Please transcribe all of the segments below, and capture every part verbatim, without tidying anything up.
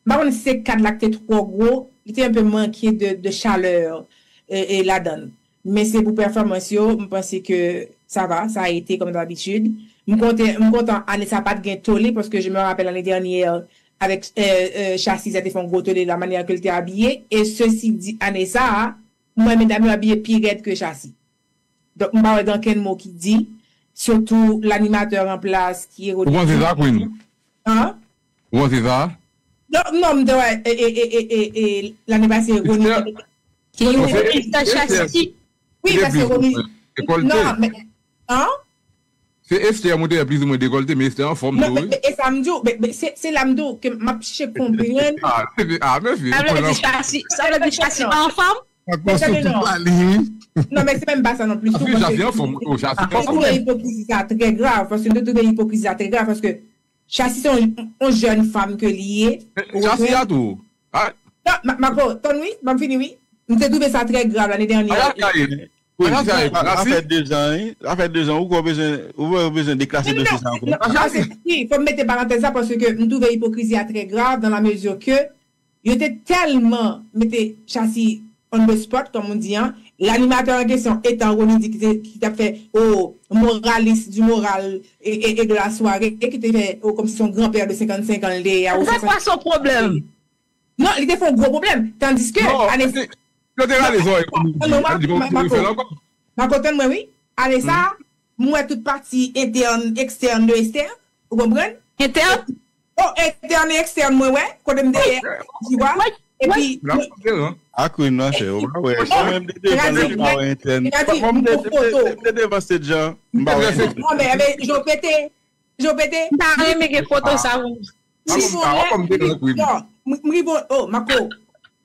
M pa konn si se kad la ki te twò gwo, li te enpe manke de, de chalè e, e ladan l. Men se pou pèfòmans yo, m panse ke sa va, sa a ete kòm dabitid. M konte, m kontan ane sa pa t gen tole, paske je me rappelle l'année dernière, avec euh, euh, Chassis, sa te fè yon gwo tole la manyè ke l te abiye. E sesi di, ane sa a, mwen medam yo abiye pi rèd ke Chassis. Donk, m pa wè gen okenn mo ki di, sitou lanimatè an plas ki Ou panse sa, Queen? An? Ou panse sa? Non, non, m te wè, e, e, e, e, e, e, lane pase, Rony Esther, te ki non, se Esther, Esther Chassis. Wi, ki te paske plis Rony, mwen dekòlte. Non, men, an? Se Esther mwen te wè plis ou mwen dekòlte, men Esther anfòm tou, wi. Non, men, men, e sa m di w, men, men, se, se la m di w ke m ap chèche konprann. Ah, se, ah, mèsi. Sa vle di Chassis, sa vle di Chassis pa anfòm? Ak konstwi tout pa li, wi. Non, men se menm pa sa non plis. Paske Chassis anfòm, oh, Chassis anfòm. Mwen twouve ipokrizi sa trè grav, paske mwen twouve ipokrizi sa trè grav, paske Chassis se yon, yon jèn fanm ke li ye. Chassis a tou. Non, Marco, tann wi, ban m fini wi. M te twouve sa trè grav lane dènyè. Sa fè dezan, wi. Sa fè dezan, ou kwè w bezwen, ou kwè w bezwen deklase dosye sa ankò? Non, non, non, se, wi, fò m mete parantèz la, paske m twouve ipokrizi a trè grav, dans la mesure que yo te tèlman mete Chassis on the spot, kòm on di, an, lanimatè an kesyon, etan Rony di ki te, ki t ap fè, oh, moralis di moral e, e, e de la soirée, ki te fè, oh, kòmsi se yon granpè de senkannsenk an l te ye a, ou swasann. Sa pa son pwoblèm. Non, li te fè yon gwo pwoblèm. Tandiske, non, ane, yo te rale zòrèy pou li, li pa pou fè l ankò. Marco, tann mwen, wi. Ane sa, m wè tout pati entèn, ekstèn de Esther, ou konprann? Entèn? Oh, entèn e ekstèn, mwen wè, kote m te ye, tu vois? Epi, a Queen nan, chè, ou pa wè, kòm m te devan, m pa wè entèn. Kòm m te, m te, m te devan stage lan, m pa wè entèn. Non, men, men, jan w pete, jan w pete. M ta renmen gen foto sa pou m. Si bon, non, m, m rive, oh, Marco,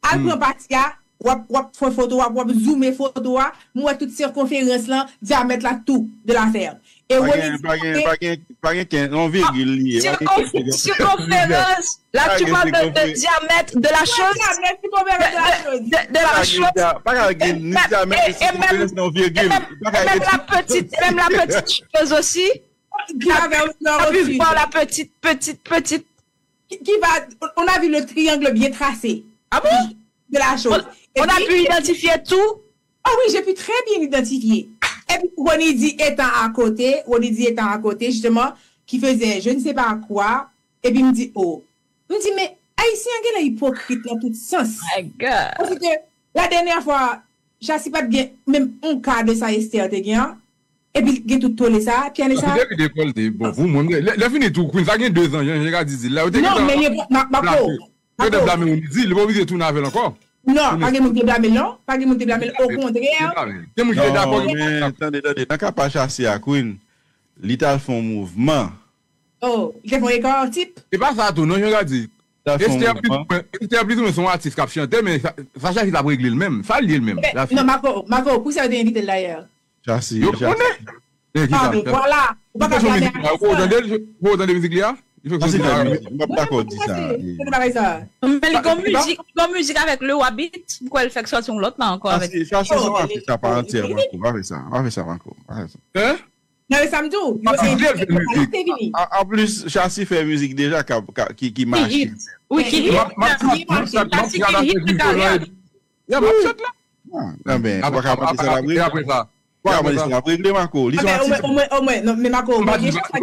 al pran pati a, w ap, w ap fè foto a, w ap zoome foto a, m wè tout sikonferans lan, dyamèt la, tout de l'affaire. E Rony di, pa gen, pa gen, pa gen ken, yon vigil li ye, pa gen ken sikonferans. Là, tu parles de, de diamètre de la chose. Diamètre, sikonferans de la chose. De, de, de la chose. Pa ka gen ni diamèt, ni sikonferans, ni yon vigil. Pa ka gen. Même la petite, même la petite chose aussi. Qui va vers le nord aussi. Voir la petite, petite, petite. Qui, qui va, on a vu le triangle bien tracé. Ah bon? De la chose. On, on a pu identifier tout. Ah oui, j'ai pu très bien identifier. Epi Rony di etan akote, Rony di etan akote, justement, qui faisait je ne sais pas quoi. Epi m di, oh. M di, men, Ayisyen an genlè ipokrit nan tout sans. My God. Paske, la dènyè fwa, Chassis pa t gen menm yon ka de sa Esther te gen an. Epi l gen tout tole sa, pyale sa. Depi dekòlte, bon, pou mwen, lè, lè fini tou, Queen, sa gen de zan, jan, jan Gadi di l la, yo te gentan plase. Non, men Marco, yo te blame Wendy, li pa oblije tounen avè l ankò. Non, pa gen moun ki te blame l, non. Pa gen moun ki te blame l, okontrè. Gen moun ki te dakò, gen moun ki pa t dakò. Tande, tande, nan ka pa Chassis a, Queen, li t al fè yon mouvman. Oh, li te fè yon eka tip. Se pa sa tou, non, jan Gadi. Esther plis ou mwen, Esther plis ou mwen se yon atis k ap chante, men sa, sa Chassis t ap regle l menm. Sa l ye l menm? Non, Marco, Marco, poukisa yo te envite l dayè? Chassis, yo konnen. Men ki sa? Ah, men vwala. Ou pa ka blame atis la. Ou tande, ou tande mizik li a? Li fè mizik la. M p ap dakò di sa. Tande bagay sa. Men li gon mizik, gon mizik avèk Le Roi Beat, m kwè l fèk sòti yon lòt la ankò avèk. Chassis, Chassis se yon atis a pa antye, Marco. Pa fè sa, pa fè sa, Marco. Pa fè sa. Hein? Non, men sa m di w, yo envite l, fè mizik. Anplis, Chassis fè mizik deja k ap, k ap, ki, ki mache. Wi, ki hit. Ki mache. Chassis ki hit li pa reyèl. Ya, m ap chat la. Ah, men, ou pa ka mande sa l ap regle. Ou pa ka mande sa l ap regle, Marco. Li se yon atis. Omwen, omwen, omwen, non, men Marco, m pa di l pa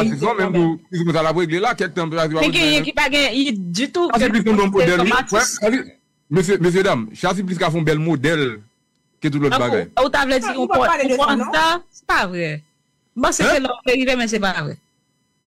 atis non, men m di w, li se yon sa l ap regle la, kèk tan, Chassis pa regle. Men gen ki pa gen hit ditou. Chassis plis yon bon modèl, wi. Mesye, mesye dam, Chassis plis ka fè yon bèl modèl ke tout lòt bagay. Ou ta vle di ou pò, ou pò sa, se pa vre. M panse se lè w te rive, men se pa vre.